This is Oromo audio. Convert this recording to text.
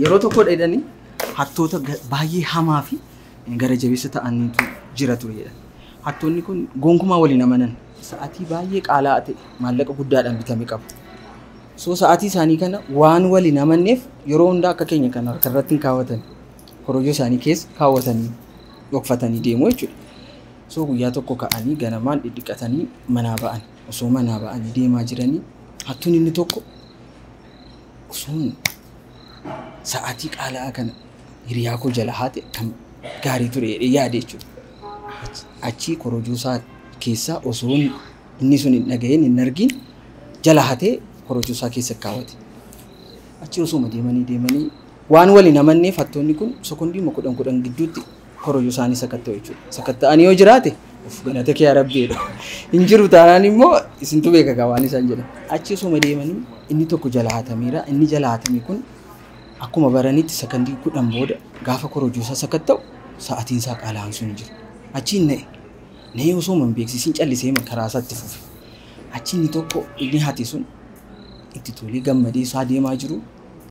Yeroo tokko dheedhanii hattoota baay'ee hamaa fi gara jabeessa ta'antu jira ture jedhan. Hattoonni kun gonkumaa waliin amanan. Sa'aatii baay'ee qaala'aa ta'e maallaqa guddaadhaan bitame qabu. So sa'aatii isaanii kana waan waliin amanneef yeroo hundaa akka keenya kana harka irratti hin kaawwatan. Korojoo isaanii keessa kaawwatanii dhokfatanii deemu jechuudha. So guyyaa tokko ka'anii ganamaan dhidhiqatanii manaa ba'an. Osoo manaa ba'anii deemaa jiranii hattuun inni tokko osoon sa'aatii qaala'aa kana hiriyaa koo jala haate kan gaarii ture jedhee yaade jechuudha. Achii korojoo isaa keessaa osoo inni sun hin dhagahin hin argin jala hatee korojoo isaa keessa kaawwate. Achi osuma deemanii deemanii waan waliin amanneef hattoonni kun sekoondii 10 10 gidduutti korojoo isaanii sakatta'u jechuudha. Sakatta'anii yoo jiraate of galata kee yaa Rabbi jedhu. Hin jiru taanaan immoo isintu beeka gaa waan isaan jedhan. Achi osuma deemanii inni tokko jala hatameera. Inni jala hatame kun akkuma baranitti sekondii 10 booda gaafa korojoo isaa sakatta'u sa'aatiin isaa qaala'aan sun hin jiru. Achi na'e. Na'ee osoo hin beeksisiin callisee karaa isaatti fufe. Achi inni tokko inni hate sun itti tolee gammadee isaa deemaa jiru.